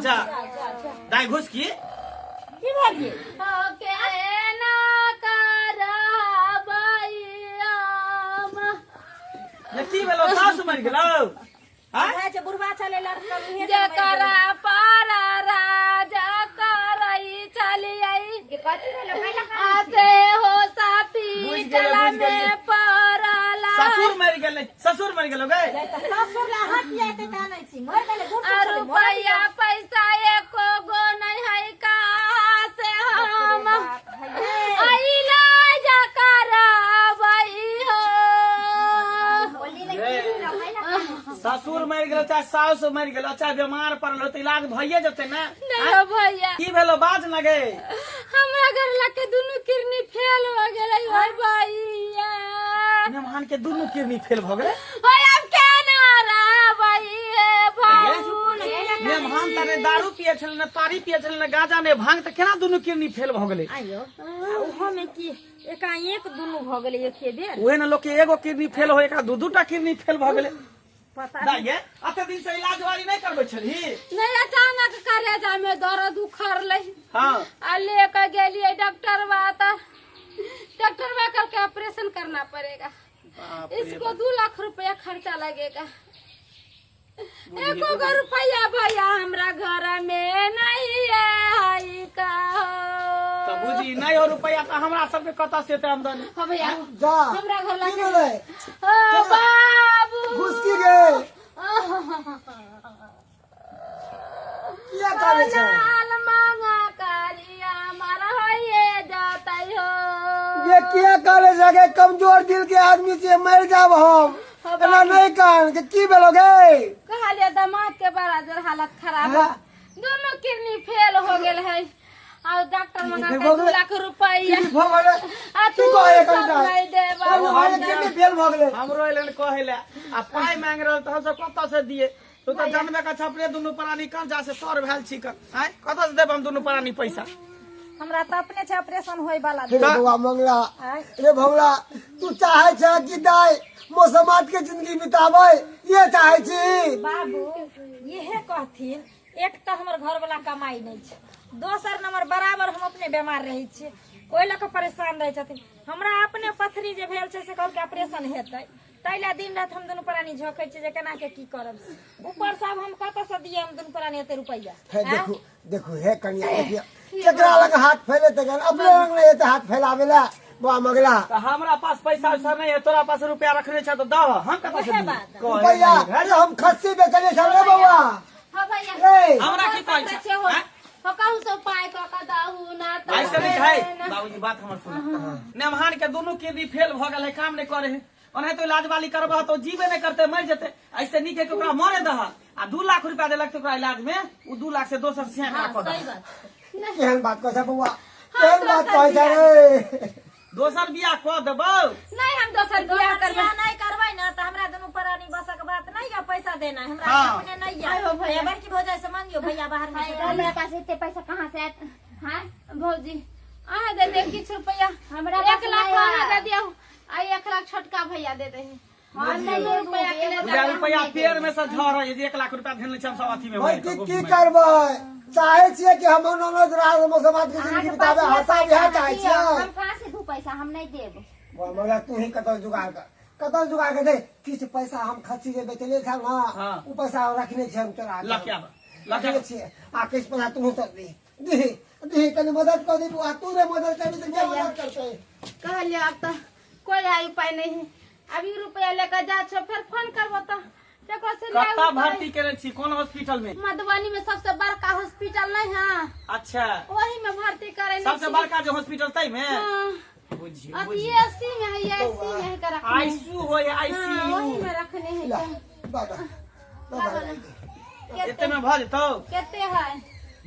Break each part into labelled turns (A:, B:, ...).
A: जा दाई घुस की
B: की भऽ गेल?
C: के ना करबै हम।
A: ये की भेलो सासु मरि गेलौ आँय?
B: बुझाइ छै बुढ़बा छलै लड़कल उहे से मरि
C: जकरा
B: गेलै।
C: पर राजा करै छलियै
B: गे, कथी भेलो कैला कानै
C: आ
B: छी?
C: से हो
A: बुझि गेलियै,
C: सापी
A: बुझि गेलियै।
C: में पड़ल
A: ससुर मरि गेलै ससुर मरि गेलौ गै
B: जाय तऽ ससुर ला अहाँ किया एते कानै छी? मरि गेलै बूढ़
C: आ
B: सूढ़ छलै, मरऽ
C: रुपैआ
B: दियौ।
C: पैसा एको गो नहीं है कहाँ से हम
B: बाप हे।
C: अइला जा करबै हो।
B: बोली ने की भेलो कैला कानै छी?
A: ससुर मरि गेलो चाहे साउस मरि गेलो चाहे बीमार पड़ल हो तऽ इलाज भइए जेतै ने
C: नहीं हो भैया
A: की भेलो बाज न गे
C: हमरा घर लके दुनू किडनी फेल हो गेलै हो भैया
A: मेहमान के दुनू किडनी फेल भऽ गेलै
C: ओए अब केना रहबै हे भौजी
A: मेहमान तऽ ने दारू पिए छलै ने तारी पिए छलै ने गांजा ने भांग तऽ केना दुनू किडनी फेल भऽ गेलै
B: आइयो आ ओहोमे की एकाएक दुनू भऽ गेलै एके बेर
A: उहे ने लोक के एगो किडनी फेल होय एकरा दू दू टा किडनी फेल भऽ गेलै
B: पता
A: दाइ गे अते दिन से इलाज वाली नहि करबै छलही
C: नहीं अचानक कलेजा में दर्द उखड़लै
A: हाँ
C: आ लेके गेलिए डॉक्टर बा त डॉक्टर बा कल के ऑपरेशन करना पड़ेगा
A: बाप रे
C: इसको 2 लाख रुपया खर्चा लगेगा एको गो रुपया भैया हमरा घर में नहीं है का
A: तऽ बुझी नहि हो रुपया तऽ हमरा सबके कतऽ से एतै आमदनी
C: हो भैया
D: जा
C: हमरा घर
D: की
C: लगे
D: भेलै
C: ओ बाबू
D: घुसकी गे किया कानै छै
C: लाल मांगा कारिया मारा होइए जतै हो
D: ये किया कानै छै गे कमजोर दिल के आदमी से मर जाब हम एना नहीं कान के की भेलो गे
C: कहलिए दामाद के बड़ा जोर हालत खराब है
D: हाँ।
C: दोनों किडनी फेल हो गेल है और डॉक्टर मंगा
D: फेल
C: के
D: भऽ
C: दू
D: गेलै?
C: लाख रुपया
D: की भऽ गेलै
C: आ
D: की
C: तू
D: कहै
C: सब
D: कनिटा
C: नहीं देबा
D: अरे किडनी फेल भऽ गेलै
A: हमरो एलन कहै लए आ पाइ मांगि रहल तऽ हमसब कतऽ से दिए तू तऽ जानबे का छपरे दुनू प्राणी कर्जा से तर भेल छी कर आँय कतऽ से देब हम दुनू प्राणी पैसा
B: हमरा तऽ अपने छै ऑपरेशन होय वाला
D: रे बौआ मंगला
B: आँय?
D: रे भौला तू चाहे छ कि दाय मौसमात के जिंदगी बिताबै ये चाहे छी
B: बाबू इहे कहथिन एक तऽ हमर घरवाला कमाई नहि छै दोसर नंबर बराबर हम अपने बीमार रहै छियै ओहि लऽ कऽ परेशान रहै छथिन हमरा अपने पथरी जे भेल छै से कहलकै ऑपरेशन हेतै ताहि लए दिन राति हम दुनू प्राणी झोकै छियै जे केना के की करब ऊपर से आब हम कतऽ से दियै हम दुनू प्राणी एते रुपैआ
D: हे देखू देखू हे कनिया देखियो केकरा लग हाथ फैलेते गन अपने लग नहीं हेतै हाथ फैलावे ला बौआ मगला
A: तऽ हमरा पास पैसा उसा नहीं है तोरा पास रुपया रखने छ तऽ दह हम कतऽ से
B: उहे
A: दियै?
B: बात।
A: कहै
D: रुपैया
A: नहीं,
D: अरे हम खस्सी बेचले छल रे बौआ
C: हाँ भैया
D: रे
A: हमरा की कहै छै
C: छै हो
A: आँय?
C: हो कहूँ से उपाय कऽ के दहू ना तऽ
A: ऐसे नहीं है बाबूजी बात हमर सुन नेमहान के दुनू किडनी फेल भऽ गेल है काम नहीं करे है ओनाहितो इलाज वाली करबह तो जीबे नहीं करते मर जेते ऐसे नीक है कि ओकरा मरे दह आ 2 लाख रुपया देलक तऽ ओकरा इलाज में ओ 2 लाख से दोसर से
C: हाँ
A: कऽ
C: सही
A: दह
C: बात
D: केहन बात कहै छै बौआ केहन बात कहै छै रे
A: दोसर बियाह कऽ देबौ
C: नहीं हम दोसर बियाह
B: दोसर
C: करबै
B: बियाह नहीं करबै ना तऽ हमरा दुनू प्राणी बसक बात नहीं है पैसा देना है, हमरा
A: हाँ।
B: अपने नहीं
C: आयो
B: है
C: भैया।
B: बड़की भौजाई से मांगियो भैया बाहर में से
E: हमरा पास एते पैसा कहाँ से आयत
C: हाँ भौजी अहाँ दे दे किछु रुपया
E: हमरा
C: एक
E: पास
C: लाख
E: नहीं है।
C: अहाँ दे दियौ आ 1 लाख छोटका भैया दे दे
E: हम नहीं देबो,
C: रुपया के ले
E: एगो
A: रुपया
E: हम
A: रुपया
E: नहीं
A: पेड़
E: देबो।
A: में से झड़ है जे 1 लाख रुपया धेने छै हम सब अथी में
D: भाई
A: भरि
D: की
A: कऽ
D: की करबै चाहे छियै कि हम ननद राज मौसमात के जिंदगी
E: अहाँके
D: बिताबै
E: पास
D: हंसा
E: पैसा
D: बिहार
E: अहाँ
D: चाहे
E: दिअ,
D: छियै
E: हम कहाँ से दू पैसा हम नहीं देब
D: बौआ मगला तू ही कतौ जुगाड़ कर कतौ जुगाड़ कर दे किछु पैसा हम खस्सी जे बेचले छल ना
A: हाँ।
D: ओ पैसा हम रखने छियै हम चोरा के।
A: लऽ के आबऽ, लऽ के
D: रखने
A: आबऽ।
D: छियै आ किछु पैसा तू सब दी दी दी कनि मदद कर दी बौआ तू रे मदद करबी तऽ के मदद करतै
C: कहलिए अब तो कोई आय उपाय नहीं है अभी रुपया लेकर जा छो फिर फोन करबो तो केकरो से ले
A: कतऽ भर्ती केने छी कोन हॉस्पिटल में
C: मधुबनी में सबसे बड़का हॉस्पिटल नहीं है
A: अच्छा
C: वही में भर्ती करे
A: सबसे बड़का जे हॉस्पिटल तै में बुझियो
C: अथी
A: बुझियो
C: एसी में है एसी में है के रखने है।
A: आईसीयू होय
C: हाँ, वही
A: आईसीयू
C: में रखने है
D: ला
C: के।
D: दादा दादा
A: एते में भऽ जेतौ
C: केते है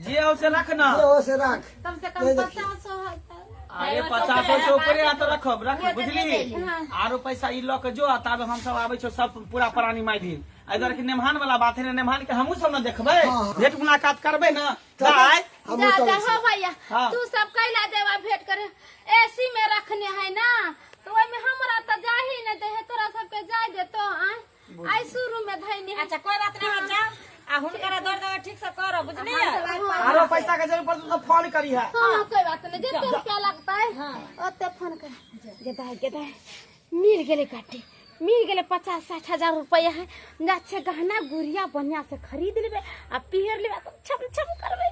A: जे हो से रख ना
D: जे हो से रख
C: कम से कम
D: नहीं देखिए।
C: 50 है
A: अरे 50 से ऊपरे आ तऽ रखब रख बुझली
C: हाँ।
A: आरो पैसा ई लऽ के जो आ ताबे हम सब आबै छौ सब पूरा प्राणी माय दिन एहि दुआरे कि नेमहान वाला बात है ने नेमहान के हमहूँ सब ने देखबै
D: हाँ।
A: भेंट मुलाकात करबै ने दाय
D: हमहूँ
C: जा
D: चलै
C: जा
D: छी।
C: हो भैया
A: हाँ।
C: तू सब कैला देवा भेंट करे एसी में रखने है ना तो ओहि में हमरा तो जा ही नहीं दे है तोरा सबके जाय देतो आय आई शुरू में धैनी है
B: अच्छा कोई बात नहीं बच्चा आ हुनकर दर दवा ठीक से करब बुझलियै
A: आरो पैसा के जरूरत पड़तौ तो फोन करी है
C: हाँ कोई बात नहीं जितने रुपया लगता है ओते फोन कर गेदाय गेदाय मिल गेले काटे मिल गेले 50-60 हजार रुपया है अच्छे गहना गुड़िया बढ़िया से खरीद लेबे आ पहिर लेबे तो छम छम करबे।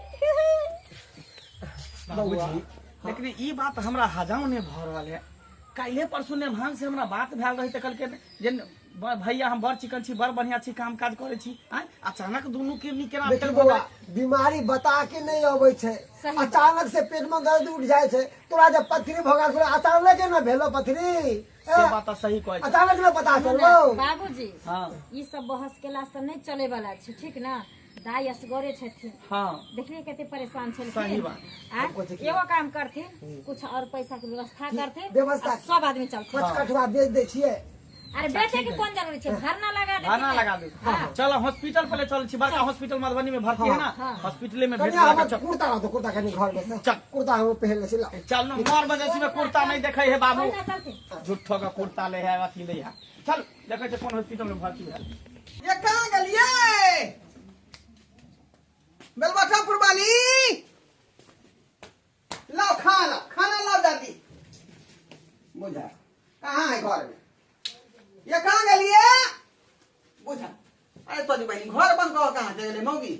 A: बाबूजी, लेकिन ई बात हमरा हजम नहीं भऽ रहल है। काल्हे परसों नेभान से हमरा बात भेल रही तऽ कहलकै जे भैया हम बड़ चिकन छी, बड़ बढ़िया छी, काम काज करै छी। आँय, अचानक दुनू किडनी केना
D: देखी
A: फेल भऽ
D: बौआ,
A: गेलै?
D: बीमारी बता के नहीं अबै छै, अचानक से पेट में दर्द उठ जाइ छै। तोरा जब पथरी भऽ गेल छलौ, अचानक ने भेलो पथरी।
A: से बात तऽ सही कहै छी।
D: अचानक ने पता चललो।
B: बाबूजी,
A: हाँ।
B: ई सब बहस केला से नहीं चले वाला छै, ठीक ना? दाई असगरे छथिन।
A: हाँ।
B: देखलिए कते परेशान छलखिन।
A: सही बात।
B: आँय, एगो काम करथिन, कुछ और पैसा के व्यवस्था करथिन,
D: व्यवस्था।
B: आ सब आदमी चलथिन।
D: 5 कठवा बेच दै छियै।
B: अरे बेचे के कोन जरूरी छै? भरना लगा देथिन।
A: भरना लगा दू। चलो, हॉस्पिटल पहले चल छी। बड़का हॉस्पिटल मधुबनी में भर्ती है ना, हॉस्पिटले में भेज।
D: कनिया, हमर कुर्ता रहतो, कुर्ता कनि घर में से।
A: चल।
D: कुर्ता हम पहिर लै छी, लाउ।
A: चल न, मर बजसी में कुर्ता नहीं देखे है बाबू।
B: भरना चलथिन।
A: झूठो का कुर्ता ले है, अथी ले है। चल, देखे छै कोन हॉस्पिटल में भर्ती है।
F: ये कहाँ गेलियै बेलबठापुर वाली? लाओ खाना, खाना लाओ दादी। बुझा कहाँ है घर में? ये कहाँ गेलियै बुझा? अरे तोरी बहनी, घर बंद कऽ कहाँ चलि गेलै मौगी?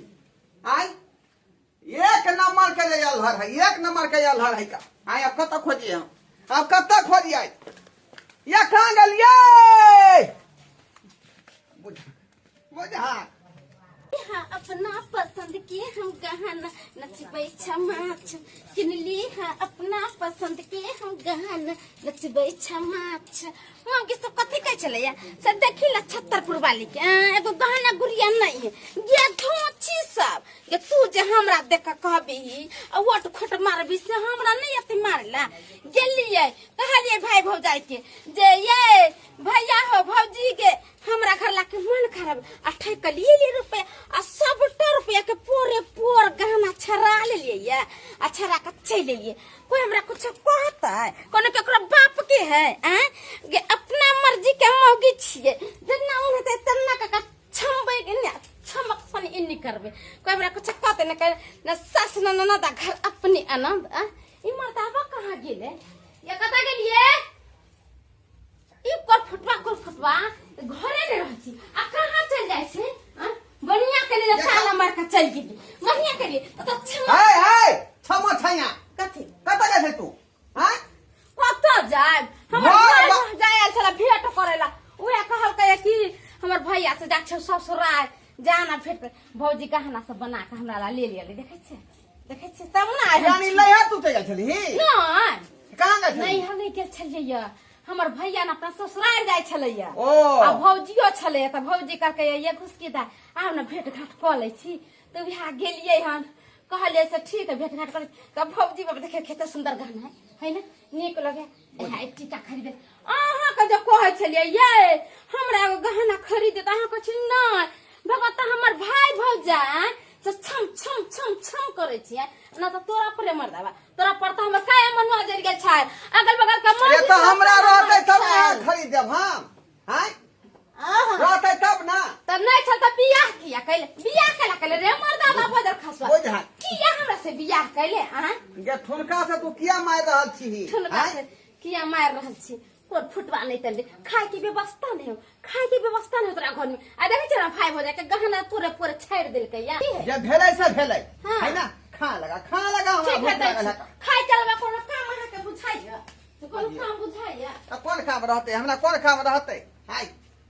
F: आय, एक नंबर के जे अलहर है, एक नंबर के अलहर है का। आय, अब कतऽ खोजिए हम? अब कतऽ खोजिए? ये कहाँ गेलियै बुझा? बुझा।
C: हाँ, अपना पसंद के हम गहना नचबै छमा छम किनली। हाँ, अपना पसंद के हम गहना नचबै छमा छम। माँ के सब कथी कहै छलैया से देखी ला छत्तरपुर वाली के एगो गहना गुड़िया नहीं है गे धोची सब गे। तू जे हमरा देख के कहबी आ ओट खोट मारबी से हमरा नहीं अति मारला। गेलियै, कहलियै भाई भौजाई के जे ये भैया हो भौजी के हमरा घर लाके मन खराब आ ठेक लिए रुपया आ सबटा रुपया के पोरे पोर गहना छड़ा लेलियै ये आ छड़ा के चलि एलियै। कोई हमरा कुछ कहतै? कोनो केकरो बाप के है? आँय गे, अपना मर्जी के मौगी छियै, जेना उन हेतै तेना कऽ छमबै के ने छमक सन इन्नी करबै। कोई हमरा कुछ कहतै न करे न सास न ननद आ घर अपने आनंद। आ ई मर्दाबा कहाँ गेलै? ये कतऽ गेलियै? ई कर फुटवा, कर फुटवा घरे ने रहै छी आ कहाँ चलि जाइ छै? आँ? बढ़िया के लिए ताला मार के चलि गेली, बढ़िया के लिए तऽ क्षमा।
F: हाय हाय, क्षमा छैया।
C: कथी?
F: कतऽ जाइ छै तू? आँय?
C: कतऽ जायब हमर
F: घर
C: घर जाय आयल छला भेंट करे ला। उहे कहलकै कि हमर भैया से जा छौ ससुराल जाना भेंट करे। भौजी गहना सब बना के हमरा ला ले लियलै। देखै छियै, देखै छियै तब ने आइ हम
F: यानी लैहा तू चलि गेल छलही?
C: नहि।
F: कहाँ गेल छलही?
C: नहीं, हम नहीं गेल छलियै ये। हमर भैया ने अपना ससुराल जाइ छलैया।
F: ओ।
C: आ भौजियो छलै तऽ भौजी कहलकै ये घुसकी दा आउ ने भेंट घाट कऽ लै छी। तऽ वएह गेलियै हन, कहलियै से ठीक है, भेंट घाट कर। तऽ भौजी बाबा देखे कते सुंदर गहना है, है ने? नीक लगे। इएह एक टीका खरीदे। अहाँके जे कहै छलियै ये हमरा एगो गहना खरीद, तऽ अहाँ कहै छी नहि। भगवत हमर भाय भौजाइ से छम छम छम छम करै छियै न तऽ तोरा पर मर्दाबा तोरा पर तऽ हमर काय मनुआ जरि गेल छै अगल बगल के
F: अरे
C: मौगी
F: तऽ
C: सब
F: हमरा रहतै तब ने
C: छै।
F: अहाँ खरीद देब हम। आँय?
C: आहा।
F: रहतै तब ना।
C: तऽ नहि छल तऽ बियाह किया कैले? बियाह कैला कैले रे मर्दाबा बजर खसुआ?
F: बुझा।
C: किया हमरा से बियाह कैले? आँ?
F: गे, ठुनका से तू किया मारि रहल छीही?
C: ठुनका
F: आँय?
C: से किया मारि रहल छी? कोन फुटवा नहि तले खाय के व्यवस्था नहि हो, खाय के व्यवस्था नहि हो तोरा घर में। आ देखै छियै ना भाई भौजाइ के गहना तोरे पोरे छाड़ि देलकै या। की है?
F: जे भेलै से भेलै।
C: हाँ।
F: है ना, खा लगा, खा लगा, हमरा
C: ठीक
F: भूख
C: है, दै
F: लागल
C: छी।
F: है।
C: खाय के अलावा कोनो काम अहाँके बुझाइया? कोनो काम बुझाइया?
F: तऽ कोन काम रहतै हमरा? कोन काम रहतै? हाय,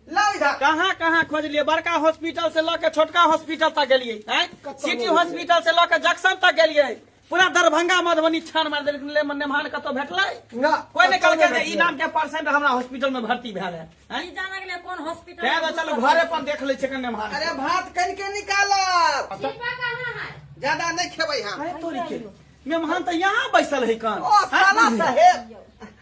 F: लाउ इधर।
A: कहाँ कहाँ खोजलिए, बड़का हॉस्पिटल से लऽ के छोटका हॉस्पिटल तक गेलिए हैं, सिटी हॉस्पिटल से लऽ के जंक्शन तक गेलिए, पूरा दरभंगा मधुबनी छान मारि देलखिन। ले नेमान कतौ भेटलै?
D: ना।
A: कोई नहीं कहलकै जे ई नाम के पेशेंट हमरा हॉस्पिटल में भर्ती भेल है। हैं?
B: ई जाने गेलै कोन हॉस्पिटल।
A: तें तो चलू घरे पर देख लै छै नेमान।
F: अरे भात कनि के निकालब।
C: छिपा कहाँ है?
F: ज्यादा नहीं खेबै हम।
A: अरे तोरी के, मेहमान तऽ यहाँ बैसल है कान।
F: ओ साला साहेब,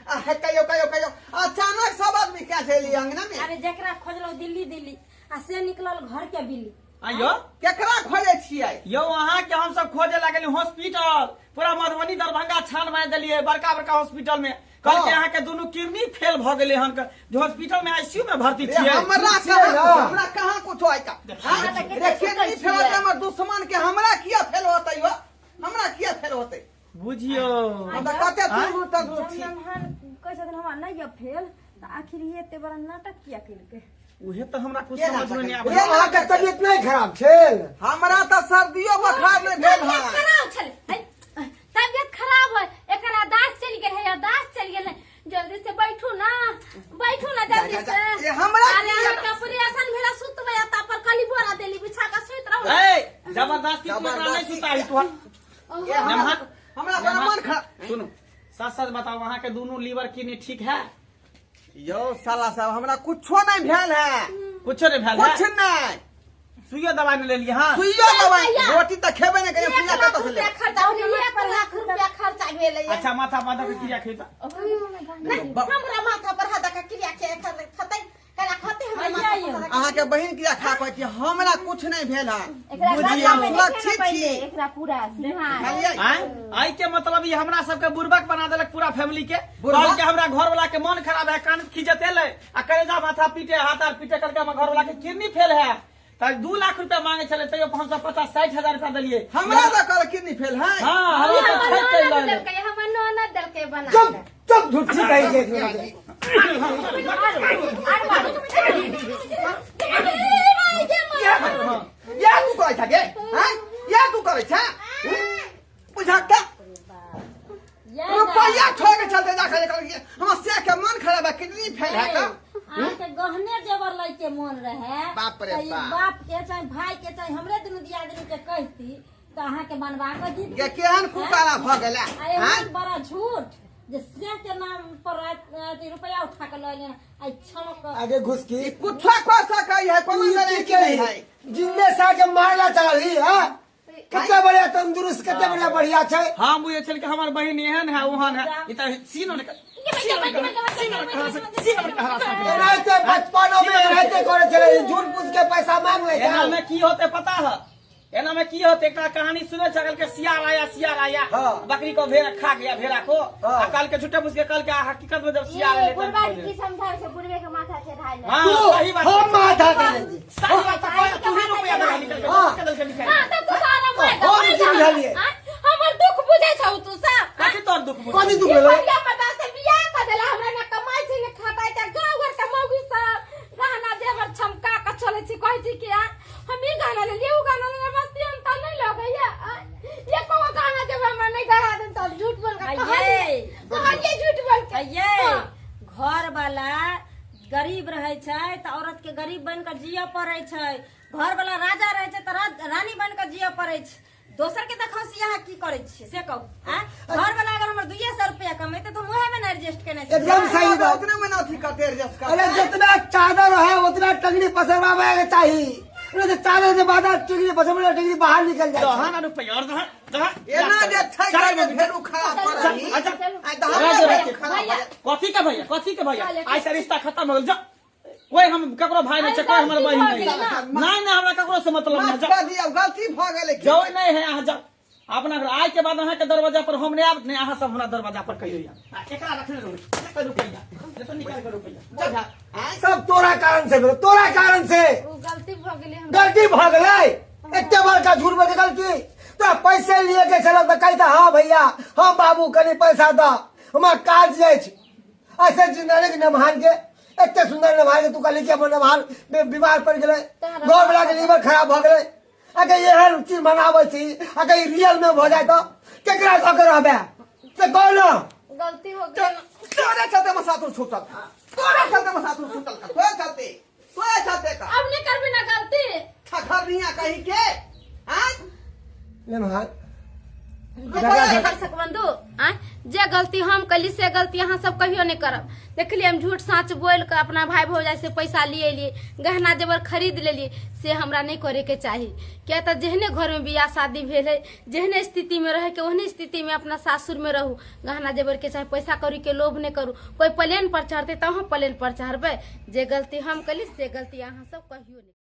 F: आ, कहियो कहियो कहियो, अचानक सब आदमी क्या चलि अंगना में?
B: अरे जेकरा खोजलौ दिल्ली दिल्ली आ से निकलल घर के बिल्ली।
A: आइयो।
F: केकरा खोजै छियै?
A: यौ, अहाँ के हम सब खोजे लागली हॉस्पिटल, पूरा मधुबनी दरभंगा छान मारि देलिए, बड़का बड़का हॉस्पिटल में कल के अहाँ के दुनू किडनी फेल भ गेलै हन जे हॉस्पिटल में आईसीयू में भर्ती
F: रे
A: छियै।
F: हमरा
D: छियै
F: कहाँ
D: ना।
F: हमरा कहाँ कुछ होय का?
E: हाँ, तऽ
F: रे
E: कते
F: किडनी
E: सुतल
F: फेल
E: छियै?
F: होतै हमर दुश्मन के, हमरा किया फेल होतै हो? हमरा किया फेल होतै?
A: बुझियो
F: हम तऽ कते दूर तक छी।
B: जब नमहर कहै छथिन हमरा नहि यऽ फेल, तऽ आखिर ई एते बड़ा नाटक किया केलकै?
A: उहे तऽ हमरा कुछ
F: के
A: समझ में नहीं
F: नाटक?
A: आबै।
D: ये अहाँके तबियत नहीं खराब छल?
F: हमरा तऽ सर्दियो बुखार नहि भेल
C: तबियत
F: हँ।
C: खराब छलै है, तबियत खराब है, एकरा दास चलि गेल है, दास चलि गेल है। जल्दी से बैठू ना, बैठू ना जल्दी
F: जा, जा,
C: से।
F: ए, हमरा
C: अरे
F: किया-
C: अहाँके ऑपरेशन भेला, सुतबै आ तापर खाली बोरा देली बिछा कऽ सुति रहू।
A: ए जबरदस्ती तू एकरा नहीं
F: जबरदस्ती।
A: सुताही तू।
F: ए, हमरा
A: नमहर-
F: हमरा बड़ा मन खराब।
A: सुनू, सच सच बताओ, अहाँ के दुनू लीवर किडनी ठीक है?
F: यौ साला साहब, हमरा कुछो नहीं भेल है।
A: कुछो नहीं भेल है?
F: कुछ नहीं।
A: सुइयो दवाई नहीं लेलिए? हाँ,
F: सुइयो दवाई
C: भैया।
F: रोटी तऽ खेबे नहीं करिए,
C: एक
F: सुइया
C: लाख
F: कतऽ से
C: रुपया
F: लेबै?
C: खर्चा भेलै, 1 लाख रुपया खर्चा भेलै।
A: अच्छा, माथा माथा के क्रिया खेता?
C: नहीं, हमरा माथा पर हाथ दऽ कऽ क्रिया खेतै, केना खतै हमरा माथा पर हाथ दऽ कऽ?
F: अहाँके बहिन किया खा कहै छी, हमरा कुछ नहीं भेल है।
E: एकरा
F: बुझियौ,
E: गला में देखे
F: सुरक्षित
E: ना पहिले,
F: छी।
E: एकरा पूरा सिंहार।
F: बुझलियै?
A: आय आय के मतलब ई हमरा सबके बुर्बक बना देलक पूरा फैमिली के।
F: बुर्बक?
A: कहल के हमरा घर वाला के मन खराब है, कान खींचते ले आ कलेजा माथा पीटे, हाथ आर पीटे करके हमर घर वाला के किडनी फेल है, तऽ 2 लाख रुपया मांगे छले, तैयो 550-60 हजार रुपया देलिए।
F: हमरा तऽ कहल किडनी फेल है।
A: हाँ, हमरा
C: हमर
A: सब ठक के
C: ननद
A: लऽ गेलै।
C: देलकै, हमर ननद देलकै बना
D: चुप
C: कऽ।
D: चुप, झूठी कही के।
E: आर मारू।
F: या तू करै छ गे? हैं? या तू करै छ? बुझक तऽ रुपैया छोड़ के चलते जा करे कर हमर से के मन खराब है, किडनी फेल है का।
B: अहाँके गहने जेवर लै के मोन रहे
F: बाप रे
B: तऽ ई
F: बाप।
B: बाप के चाहे भाई के चाहे हमरे दुनू दियादनी के कहती तऽ अहाँके बनवा कऽ दी।
F: गे केहन कुकारा भऽ गेलै?
B: आ
F: हैं?
B: एहन बड़ा झूठ जे से के नाम पर अथी रुपया उठा के लऽ लेना आ छमक।
D: आगे घुसकी।
F: ई कुछो कह सकै है, कोनो
D: ई की
F: गारंटी नहीं है।
D: जिंदे सा के मारला चाही हां? कते बढ़िया तंदुरुस्त, कते बढ़िया बढ़िया छै।
A: हम बुझे छल कि हमर बहिन एहन है, ओहन है, ई तऽ सीन
D: एनाहिते बचपनो में एनाहिते करे छलै, झूठ पूछ के पैसा मांग ले।
A: एना में की होते पता है? एना में की होते, एकटा कहानी सुने छल के सियार आया, सियार आया, बकरी को भेड़ा खा गया, भेड़ा को। आ कल के झूठे पूछ के कल के हकीकत में जब सियार
E: ये
A: एलै
E: बुढ़बा के
A: तब
E: की समझाबै छै? बुढ़बे के माथा चढ़ाइ ले।
A: हाँ,
D: तू
A: सही बात।
D: हम माथा दे दी।
A: सही बात तऽ कहै, तू ही रुपया दे निकल के निकल के निकल।
C: हाँ, तऽ तू सारा मारि दे,
D: हम
C: मारि
D: की
C: दे।
D: बुझलियै?
C: आँय? हमर दुख बुझै छौ तू सब?
A: कथी तोर दुख बुझ?
D: कथी दुख
C: ई
D: भेलै?
C: बढ़िया मर्दा से बियाह कऽ देला, हमरा ने कमाइ छै ने खटाइ छै। गाँव घर के मौगी सब गहना जेवर चमका कऽ चलै छै, कहै छै कि आ हम ई गहना लेलियै, ऊ गहना लेलियै, बस त नहि लगैया। आँय? एको गो गहना जेवर हमरा नहि गढ़ा देन, तब झूठ बोल कऽ
B: अये।
C: कहलियै, कहलियै झूठ बोल के।
B: ये
C: हाँ।
B: घर वाला गरीब रहे छै तऽ औरत के गरीब बन के जिय पड़े छै, घर वाला राजा रहे छै तऽ रानी बन के जिय पड़े छै। दोसर के देखौसी अहाँ की करै छियै से कहू? आँ, घर वाला अगर हमर 200 रुपया कमेतै तऽ हम उएह मे ने एडजस्ट केने छी।
D: एकदम सही बात।
F: उतने में अथी करते एडजस्ट
D: अरे
F: करते।
D: जितना चादर है उतना टंगड़ी पसरवावे के चाहिए, नहीं तो चादर से ज्यादा टंगड़ी पसरवा, टंगड़ी बाहर निकल जाए।
A: दहा ना रुपया और दहा दहा।
F: एना जे छै के फेरू खराब पर।
A: अच्छा।
F: आइ दहा फेरू खराब भऽ
A: कथी के भैया? कथी के भैया? आइ से रिश्ता खत्म हो गेल। जा, कोई हम ककरो भाई नहीं छै, कोई हमर बहिन नहीं। नहीं नहीं, हमरा ककरो से मतलब नहीं।
F: माफ
A: जा।
F: कर दियौ, गलती भऽ गेलै।
A: जाओ, नहीं है, अहाँ जाओ अपना घर। आइ के बाद अहाँ के दरवाजा पर हम नहीं आब, नहीं अहाँ सब हमरा दरवाजा पर कहियो आब। आ, एकरा रखने रहू, एकरा रुपैया जतो निकाल के रुपैया।
F: बुझा आँय?
D: सब तोरा कारण से भेलै, तोरा कारण से।
C: ओ गलती भऽ गेलै हमरा।
D: गलती भऽ गेलै? एते बड़का झूठ बोल के गलती? तोरा पैसे लिए के छल तऽ कहिता, हाँ भैया, हाँ बाबू, कनि पैसा दऽ, हमरा काज अछि। ऐसे जिंदा के नमहान के, एते सुंदर नमहान के तू कहली कि हमर नमहान बीमार पड़ि गेलै, घर वाला के लीवर खराब भऽ गेलै। अगर एहन चीज मनाबै छी, अगर ई रियल में भऽ जाय तऽ केकरा लऽ के रहबै से कह न।
C: गलती हो गेल।
F: तोरे चलते हम सासुर छूटल, तोरे चलते हम सासुर छूटल, तोरे चलते, तोरे चलते का।
C: अब नहीं करबी ना गलती।
F: ठखरनिया कहीं के आँय?
D: नमहान।
C: देखलियै दर्शक बंधु, आँय, जे गलती हम कली से गलती अहाँ सब कहियो नहि करब। देखलियै, हम झूठ साँच बोलि कऽ अपना भाई भौजाइ से पैसा लिए एलियै, गहना जेवर खरीद लेलियै, से हमरा नहि करैके चाही। किया तऽ जेहने घरमे बियाह शादी भेल है, जेहने स्थितिमे रहैके ओहने स्थितिमे अपना सासुरमे रहू। गहना जेवरके चाहे पैसा कौड़ीके लोभ नहि करू। कोइ प्लेन पर चढ़तै तऽ अहूँ प्लेन पर चढ़बै। जे गलती हम कली से गलती अहाँ सब कहियो नहि।